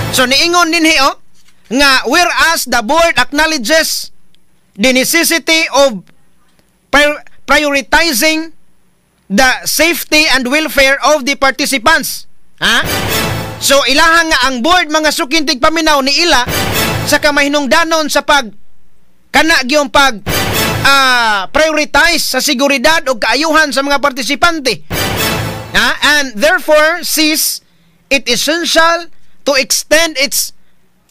so niingon dinhi oh nga whereas the board acknowledges the necessity of prioritizing the safety and welfare of the participants ha so ilahang nga ang board mga sukintig paminaw ni ila sa kamahinungdanon sa pag kana gyud pag prioritize sa seguridad o kaayuhan sa mga partisipante ha and therefore sees it essential to extend its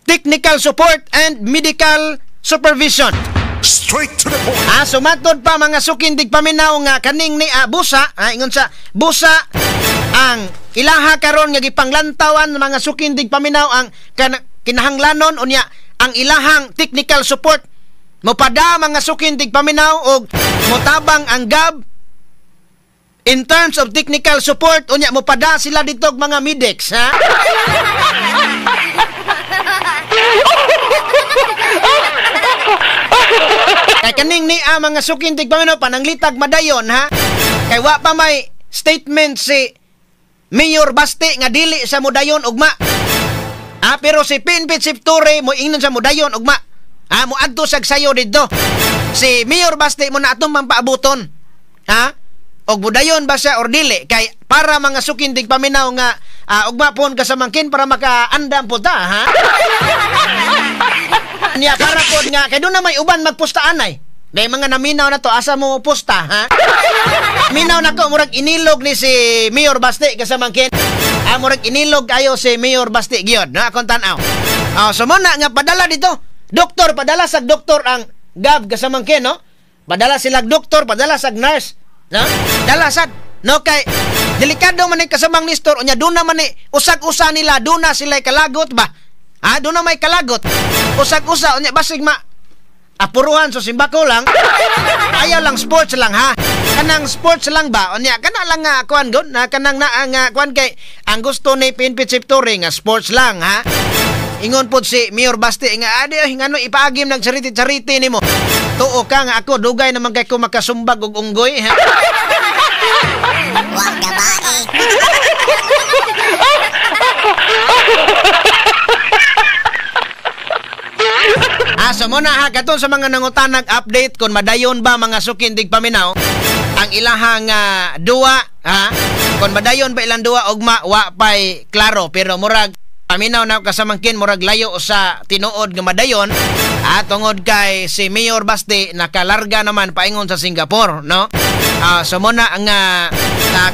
technical support and medical supervision. Straight to the point. So matod pa mga sukindig paminaw nga kaning ni busa, ingon sa busa ang ilaha karon nga gipanglantawan mga sukindig paminaw ang kinahanglanon unya ang ilahang technical support. Mopada mga sukindig paminaw og motabang ang GAB in terms of technical support unya mopada sila dito og mga medics ha. Kay kaning ni mga sukintig paminaw pananglitag madayon ha. Kay wa pa may statement si Mayor Basti nga dili sa modayon ugma. Pero si PNP Chief Torre mo ingnon sa modayon ugma. Moadto sag sayo didto. Si Mayor Basti mo na atong pampaabuton. Ha? Og modayon ba siya or dili kay para mga sukintig paminaw nga ugma pon kasamangkin para makaandam po ta ha. Niya para pod nga kay doon na may uban magpusta anay. May mga naminaw na to asa mo pusta ha. Minaw nako murag inilog ni si Mayor Basti kasamangkin. Murag inilog ayo si Mayor Basti gyud na akong tan-aw. So muna nga padala dito. Doktor padala sag doktor ang GAB kasamangkin no. Padala sila doktor, padala sag nurse no. Dala sad no kay delikado man ni kasamang Nestor unya doon na man ni usag-usa nila doon na sila kalagot ba. Doon na may kalagot. Usag-usa unya basig ma apuruhan so simbako lang. Ayaw lang sports lang ha. Kanang sports lang ba unya kana lang nga kuan gud na kanang naa nga kuan kay ang gusto ni PNP Chief Torre nga sports lang ha. Ingon pod si Mayor Basti nga adi ngano ipaagim nag charity-charity nimo. Tuo ka nga ako dugay naman kay ko makasumbag og unggoy ha. Wag na ba eh. So muna ha, katon sa mga nangutanag update kung madayon ba mga sukindig paminaw ang Ang ilahang duwa, ha? Kon madayon ba ilang duwa ugma, wa pay klaro, pero murag paminaw na kasamangkin murag layo sa tinuod nga madayon, ha, tungod kay si Mayor Baste nakalarga naman paingon sa Singapore, no? So muna ang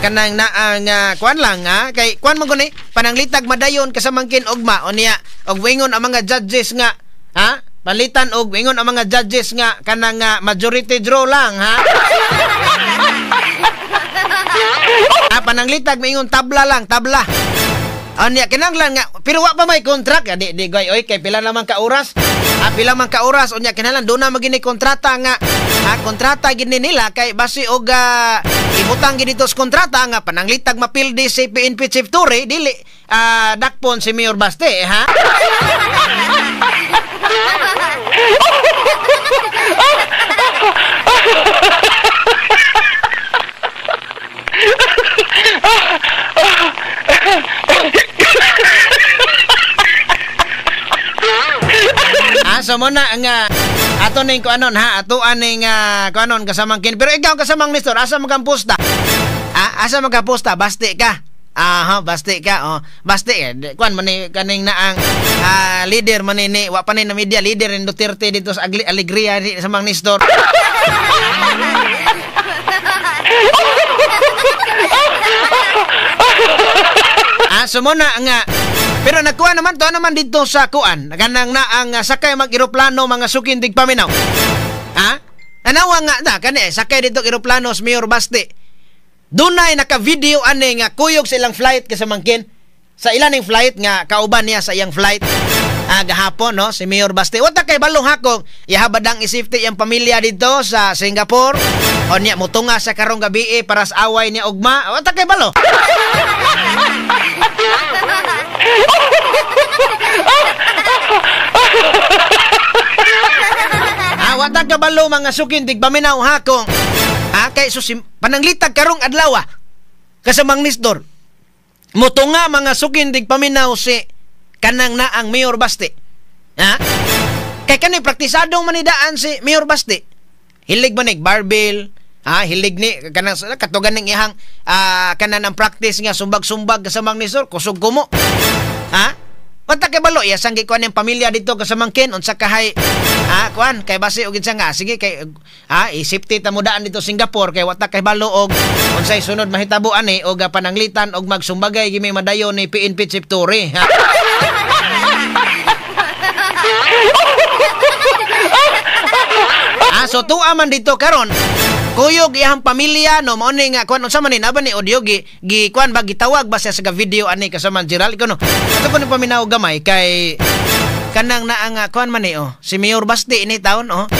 kanang naang kuan lang, ha, kay kuan man guni pananglitag madayon kasamangkin ugma unya og wingon ang mga judges nga, ha, palitan og wingon ang mga judges nga kanang majority draw lang, ha. Pananglitag maingon tabla lang, tabla. Anya kinahanglan nga pero wa pa may contract, di di goy oy kay pila naman ka oras. Pila man ka oras unya kinahanglan do na magini kontrata nga, kontrata gini nila kay basi og ibutang gini to sa kontrata nga pananglitag mapildi si PNP Chief Torre dili dakpon si Mayor Baste, ha. So muna ang ato ning kuanon, ha, ato aning kuanon kasamang kin. Pero ikaw kasamang Nestor, asa magkamposta? Asa magkaposta? Basti ka. Aha, basti ka. Oh, basti kuan man ni kaning naang leader man ni wa pa ni na media leader ni Duterte dito sa Alegria ni sa Mang Nestor. So muna nga pero nakuha naman to naman dito sa kuan kanang naang sakay mag-eroplano mga sukin tigpaminaw. Ha? Anawa nga na kani sakay dito eroplano sa Mayor Baste. Dunay naka-video ani nga kuyog sa ilang flight kasamangkin. Sa ilan ning flight nga kauban niya sa iyang flight gahapon, no, si Mayor Baste. Wata kay balong hakong ihabadang i-safety iyang pamilya dito sa Singapore. O niya mutunga sa karong gabi para sa away niya ugma. Wata kay balo. Wata ka balo mga sukin tigpaminaw hakong. Kay susim pananglitag karong adlaw kasamang Nestor. Mutunga mga sukin tigpaminaw si kanang naang Mayor Baste. Ha? Kay kani praktisadong manidaan si Mayor Baste. Hilig manig barbell, ha, hilig ni kanang katugan ning ihang kanan ang practice nga sumbag-sumbag kasamang Nestor, kusog kumo. Ha? Wata kay balo iya sanggi kuan ang pamilya dito kasamangkin unsa kahay kuan kay basi og kinsa nga sige kay i-safety ta mo daan dito Singapore kay wata kay balo og unsay sunod mahitabo ani og pananglitan og magsumbagay gimi madayon ni PNP Chief Torre, ha. So tuwa man dito karon kuyog iyang pamilya, no, mao ni nga kuan unsa man ni naba ni audio gi gi kuan ba gitawag ba siya sa video ani kasama Gerald kuno. Ato ko ni paminaw gamay kay kanang naa nga kuan man ni oh si Mayor Baste ini taon oh.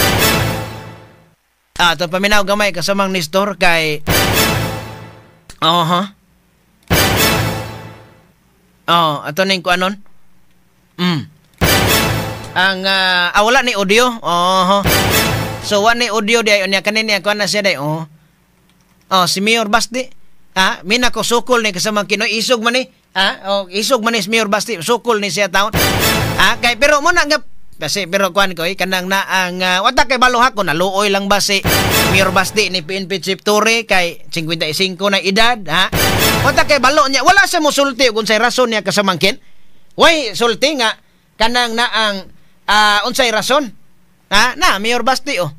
Ato paminaw gamay kasamang Nestor kay oho. Oh, ato ning kuanon. Ang wala ni audio. Oho. So wa ni audio di ay unya kanin niya kuan na siya day oh. Oh, si Mayor Baste. Ha, mina ko sukol ni kasamang Kinoy isog man ni. Ha, oh, isog man ni si Mayor Baste, sukol ni siya taon. Ha, kay pero mo na nga kasi pero kuan ko kanang naang wata kay balo hako naluoy lang ba si Mayor Baste ni PNP Chief Torre kay 55 na edad, ha. Wata kay balo niya, wala siya mosulti kung say rason niya kasamangkin. Way sulti nga kanang naang unsay rason. Ha, na Mayor Baste oh.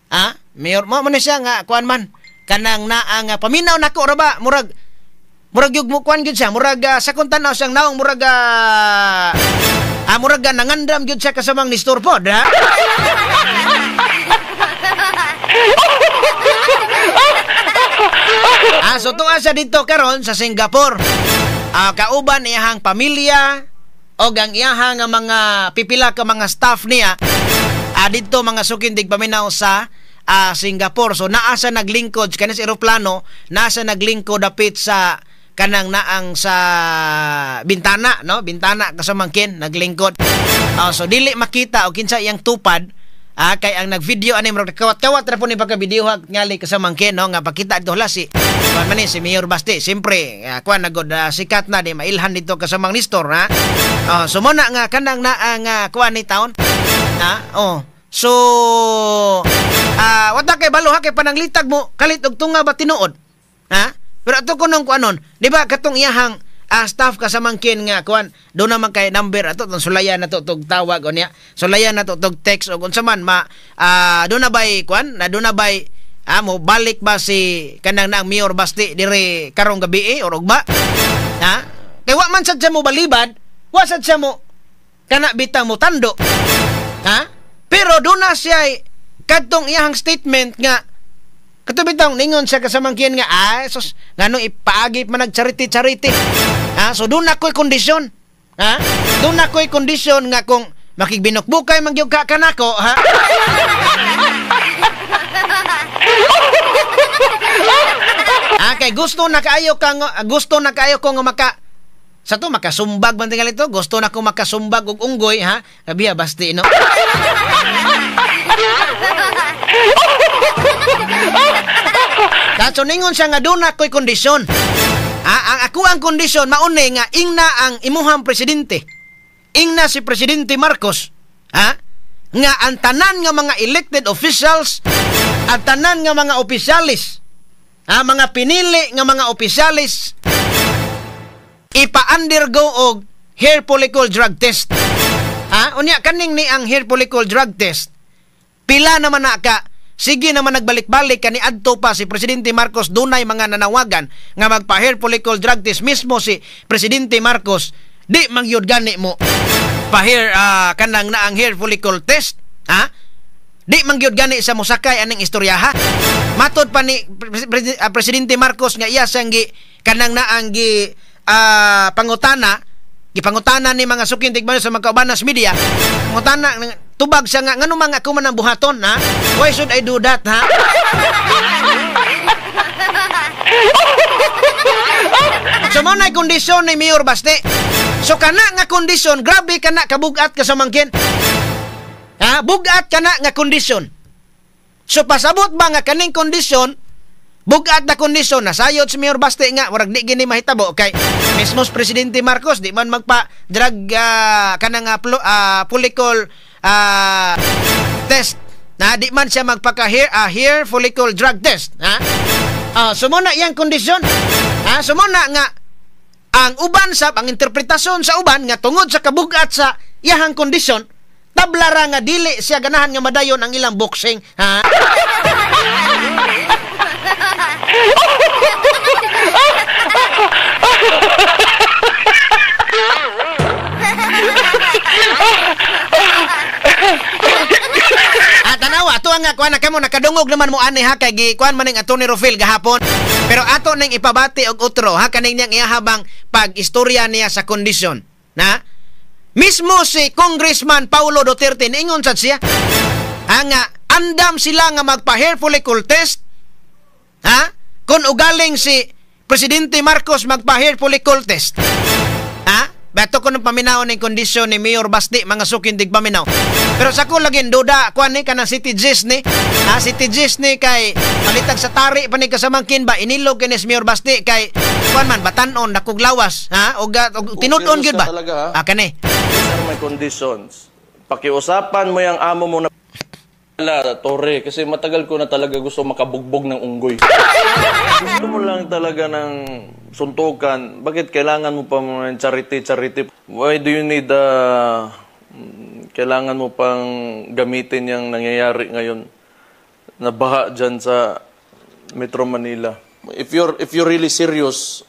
Ha, Mayor mo man siya nga kuan man kanang naang paminaw nako ra ba murag murag yug mo kuan gyud siya murag sa kung tan-aw siyang naong murag murag nangandam gyud siya kasamang Nestor pod, ha. So tuwa siya dito karon sa Singapore. Kauban iyahang pamilya og ang iyahang mga pipila ka mga staff niya didto mga sukindig paminaw sa Singapore. So naa sa naglingkod kanis eroplano, naa sa naglingkod dapit sa kanang naang sa bintana, no? Bintana kasamangkin naglingkod. So dili makita og kinsa iyang tupad. Kay ang nagvideo ani murag kawat-kawat ra po ni pagka video ngali kasamangkin, no, nga pakita dito hala si kuan man ni si Mayor Baste. Siyempre kuan na god sikat na di mailhan dito kasamang Nestor, ha. So mo na nga kanang naa nga kuan ni taon. Oh. So Wata kay balo ha, kay pananglitag mo kalit og tunga ba tinuod. Ha? Pero ato kunong kuanon, di ba katong iyahang staff kasamangkin nga kuan, do naman kay number ato tong sulayan na to tog tawag o niya, sulayan na to tog text o unsa man ma do na bay kuan, na do na bay mo balik ba si kanang naang Mayor Basti dire karong gabi eh, or ugma? Ha? Kay wa man sad siya mo balibad, wa sad siya mo kana bitang mo tando. Ha? Pero do na siya kadtong iyahang statement nga kato bitang ningon siya kasamangkin nga ay sus nganong ipaagi man nag charity charity. Ha? So doon na ko'y kondisyon. Ha? Doon na ko'y kondisyon nga kung makigbinukbukay man gyud ka kanako, ha? Kay gusto na kaayo ka gusto na kaayo ko nga maka sa to makasumbag man tingali to, gusto na ko makasumbag og unggoy, ha? Kabiya Basti no. Kaso ningon siya nga doon na ko'y kondisyon. Ang ako ang kondisyon mauni nga ingna ang imuhang presidente. Ingna si Presidente Marcos, ha? Nga ang tanan nga mga elected officials, ang tanan nga mga opisyalis, ha? Mga pinili nga mga opisyalis ipa-undergo og hair follicle drug test. Ha? Unya kaning ni ang hair follicle drug test. Pila naman na ka, sige naman nagbalik-balik kani adto pa si Presidente Marcos dunay mga nanawagan nga magpa hair follicle drug test mismo si Presidente Marcos di mangyud gani mo pa hair kanang na ang hair follicle test, ha? Di mangyud gani sa mosakay aning istorya, ha? Matod pa ni Presidente Marcos nga iya sang gi kanang naang gi pangutana, gipangutana ni mga suking tigmano sa mga kaubanas media, pangutana tubag siya nga ngano man ako man ang buhaton, ha? Why should I do that, ha? So mao na kondisyon ni Mayor Basti. So kana nga kondisyon, grabe kana kabugat ka sa mangkin. Ha? Bugat kana nga kondisyon. So pasabot ba nga kaning kondisyon, bugat na kondisyon, nasayod si Mayor Basti nga murag di gini mahitabo kay mismo Presidente Marcos di man magpa drug kanang follicle test na di man siya magpaka hair, hair follicle drug test, ha? So mo na iyang kondisyon, ha? So mo na nga ang uban sa ang interpretasyon sa uban nga tungod sa kabugat sa iyahang kondisyon, tablara nga dili siya ganahan nga madayon ang ilang boxing, ha? Tanawa ato nga kuan na kamo nakadungog naman mo ani, ha, kay gi kuan man ning Attorney Rofil gahapon. Pero ato ning ipabati og otro, ha, kaning niyang iyahabang pag-istorya niya sa kondisyon, na mismo si Congressman Paulo Duterte niingon sad siya, ha, nga andam sila nga magpa hair follicle test, ha, kung ugaling si Presidente Marcos magpa hair follicle test, ha? Bato ko nung paminaw ng kondisyon ni Mayor Basti, mga sukin dig paminaw. Pero sa ko laging duda kuan ni kanang City Gis ni, ha, City Gis ni kay palitag sa tari pa ni kasamangkin ba inilog kini si Mayor Basti kay kuan man batan-on dakog lawas, ha, og tinud-on gyud ba? Talaga, ha? Kani. These are my conditions. Pakiusapan mo yung amo mo na Torre, kasi matagal ko na talaga gusto makabugbog ng unggoy. Gusto mo lang talaga ng suntukan. Bakit kailangan mo pa ng charity-charity? Why do you need, kailangan mo pang gamitin yung nangyayari ngayon na baha dyan sa Metro Manila? If you're really serious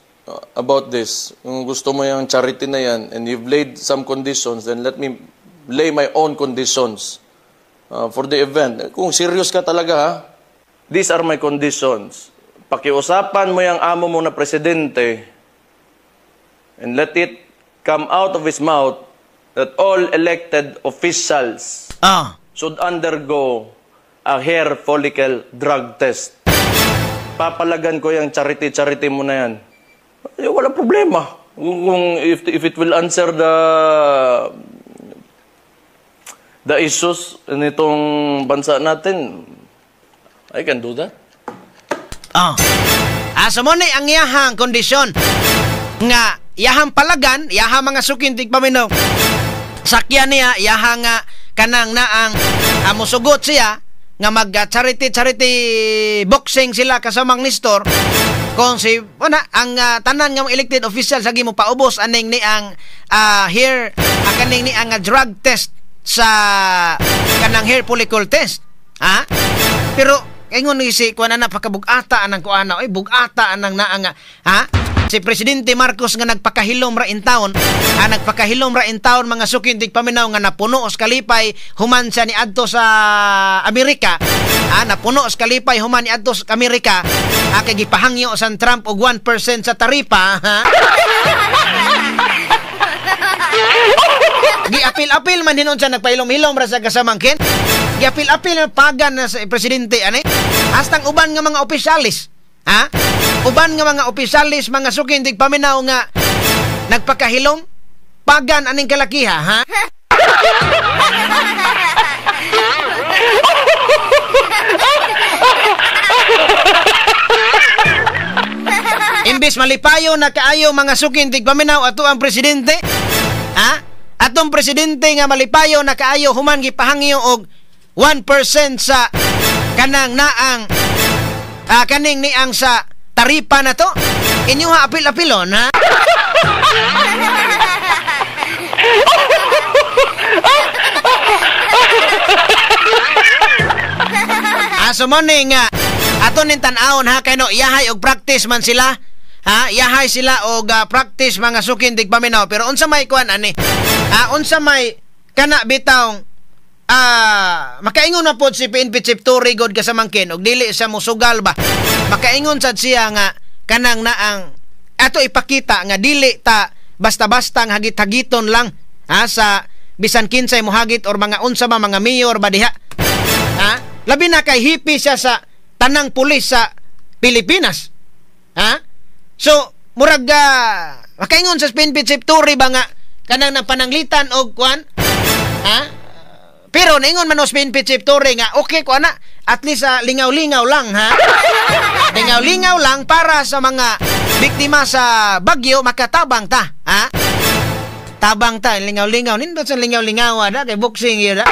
about this, kung gusto mo yung charity na yan, and you've laid some conditions, then let me lay my own conditions for the event. Kung serious ka talaga, ha? These are my conditions. Pakiusapan mo yung amo mo na presidente and let it come out of his mouth that all elected officials should undergo a hair follicle drug test. Papalagan ko yung charity-charity mo na yan. Eh, walang problema. Kung if it will answer the issues nitong bansa natin, I can do that. So mo ni ang iyahang kondisyon nga iyahang palagan, iyahang mga sukintig paminaw. Sakyan niya, iyahang nga kanang naang musugot siya Nga mag charity charity boxing sila kasamang Nestor kung si una ang tanan nga mga elected official sagi mo paubos aning ni ang hair kaning ni ang drug test sa kanang hair follicle test, ha? Pero ingon ni si kuan na pakabugata anang kuana, oy, bugata anang naa nga, ha, si Presidente Marcos nga nagpakahilom ra in town, ha, nagpakahilom ra in town, mga sukin tigpaminaw, nga napuno os kalipay human siya ni adto sa Amerika, ha, napuno os kalipay human ni adto sa Amerika, ha, kay gipahangyo sa Trump og 1% sa taripa, ha. Giapil-apil man hinon siya, nagpahilom-hilom ra sa kasamangkin. Giapil-apil pagan na sa presidente ani. Hastang uban nga mga opisyalis, ha? Uban nga mga opisyalis, mga sukin tigpaminaw, nga nagpakahilom pagan aning kalakiha, ha? Imbis malipayo na kaayo, mga sukin tigpaminaw, ato ang presidente, ha? Atong presidente nga malipayo na kaayo human gipahangyo og 1% sa kanang naang kaning niang sa taripa na to, inyuha apil-apilon, ha? So mo ni nga ato ning tan-awon, ha, kay no iyahay og practice man sila, ha, iyahay sila og practice, mga sukin tigpaminaw, pero unsa may kuan ani, ha, unsa may kana bitawng makaingon na pod si PNP Chief Torre god kasamangkin og dili siya mosugal ba, makaingon sad siya nga kanang naang ato ipakita nga dili ta basta-basta ang hagit-hagiton lang, ha, sa bisan kinsay mohagit or mga unsa ba mga mayor ba diha, ha, labi na kay hipi siya sa tanang pulis sa Pilipinas, ha. So murag makaingon sa PNP Chief Torre ba nga kanang napananglitan og kuan, ha? Pero naingon man os PNP Chief Torre nga okay ko ana, at least lingaw-lingaw lang, ha. Lingaw-lingaw lang para sa mga biktima sa bagyo makatabang ta, ha? Tabang ta lingaw-lingaw nindot sa lingaw-lingaw da kay boxing yun, ha?